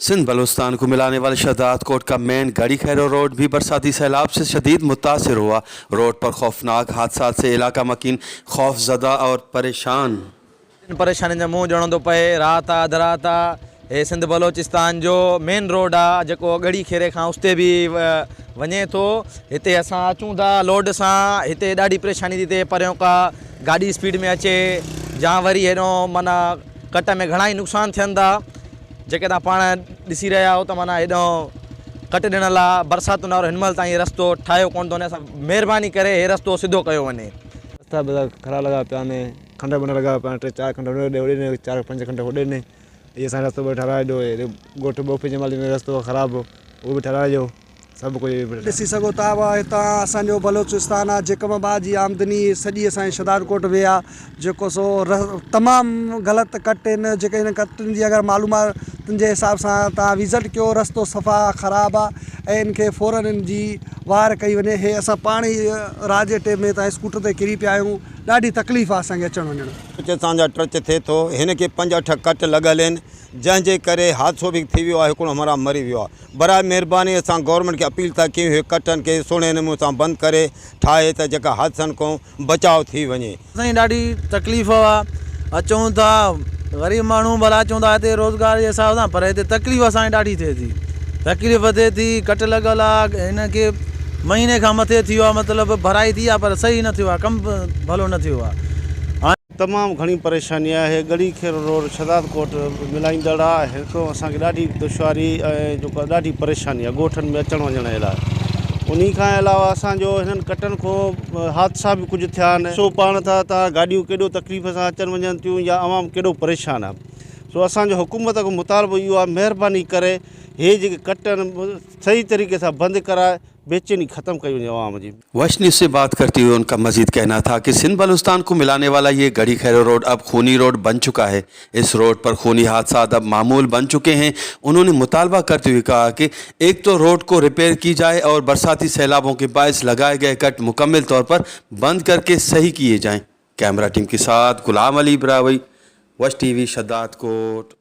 सिंध बलूचिस्तान को मिलाने वाले शहदादकोट का मेन गढ़ी खैरो रोड भी बरसाती सैलाब से शदीद मुतासर हुआ। रोड पर खौफनाक हादसा से इलाका मकीन खौफजदा और परेशान। परेशानियुनि जो मुंहुं ॾियणो थो पए। राति आ, अधु राति आ, हे सिंध बलोचिस्तान जो मेन रोड आ, जेको ڳڙهي کيري کان استي به وڃي ٿو. هتي اسان اچون ٿا لوڊ سان، هتي ڏاڍي پريشاني ٿي ٿئي. پريون ڪا گاڏي اسپيڊ ۾ اچي يا وري هيڏو معنيٰ ڪٽ ۾ گهڻا ئي نقصان ٿين ٿا، جيڪي تان پاڻ ڏسي رهيا آهيو ته معنيٰ هيڏو ڪٽ ڏنل آ. برساتن وارو هن مهل تائين هي رستو ٺاهيو ڪونه ٿو وڃي. اسان مهرباني ڪري هي رستو سڌو ڪيو وڃي. رستا به خراب لڳا پيا آهن، کنڊ بنڊ لڳا پيا آهن، ٽي چار کنڊ هوڏي هوڏي چار پنج کنڊ هوڏي. هي اسان جو رستو به ٺهرائي ڏيو. هي ڳوٺ ٻوڦي جمالي ۾ رستو خراب اهو به ٺهرائي ڏيو. سڀ ڪجهه. ڏسي سگهو ٿا هتان اسان جو بلوچستان آ، جيڪب آباد جي آمدني سڄي اسان جي شھدادڪوٽ وي آ، جيڪو سو تمام غلط ڪٽ آهن، جيڪي هن ڪٽن جي اگر معلوماتن جي حساب سان تان وزٽ ڪيو، رستو صفا خراب آ ۽ ان کي فورن ان جي واهر ڪئي وڃي. هي اسان پاڻ ئي رات جي ٽيم ۾ هتان اسڪوٽر تي ڪري پيا آهيون، ڏاڍي تڪليف آ اسان کي اچڻ وڃڻ. بلوچستان جا ٽچ ٿئي ٿو، هن کي پنج اٺ ڪٽ لڳل آهن، جنهن جي ڪري حادثو به ٿي ويو آهي، هڪڙو همراهه مري ويو آهي. براء مهرباني اسان گورنمينٽ کي اپيل ٿا ڪيون اهي ڪٽن کي سهڻي نموني سان بند ڪري ٺاهي ته جيڪا حادثن کان بچاء ٿي وڃي. سائين ڏاڍي تڪليف آ اچون ٿا غريب ماڻهو ڀلا اچون ٿا هتي روزگار جي حساب سان پر هتي تڪليف اسان کي ڏاڍي ٿئي ٿي تڪليف ٿئي ٿي ڪٽ لڳل آ هن کي مهيني کان مٿي ٿي ويو آ مطلب ڀرائي ٿي آ پر صحيح نه ٿيو آ ڪم ڀلو نه ٿيو آ. تمام گهڻي پريشاني آهي ڳڙهي کيرو روڊ شھدادڪوٽ ملائيندڙ آ هتو اسان کي ڏاڍي دشواري ۽ جيڪو آ ڏاڍي پريشاني آ ڳوٺن ۾ اچڻ وڃڻ جي لاء انهي کان علاوه اسان جو هنن ڪٽن کان حادثا به ڪجهه ٿيا آهن سو پاڻ ٿا تان گاڏيون ڪيڏو تڪليف سان اچن وڃن ٿيون يا عوام ڪيڏو پريشان آ سو اسان جو حڪومت کان مطالبو اهو آ مهرباني ڪري هي جيڪي ڪٽ آهن صحيح طريقي سان بند ڪرائي بيچيني ختم ڪئي وڃي عوام جي. وش نيوز से बात करते हुए उनका मजीद कहना था कि सिंध बलूचिस्तान को मिलाने वाला ये गढ़ी खैरो रोड अब खूनी रोड बन चुका है। इस रोड पर खूनी हादसा अब मामूल बन चुके हैं। उन्होंने मुतालबा करते हुए कहा कि एक तो रोड को रिपेयर की जाए और बरसाती सैलाबों के बायस लगाए गए कट मुकम्मल तौर पर बंद करके सही किए जाएं। कैमरा टीम के साथ गुलाम अली ब्रावई, वश टीवी, शहदादकोट।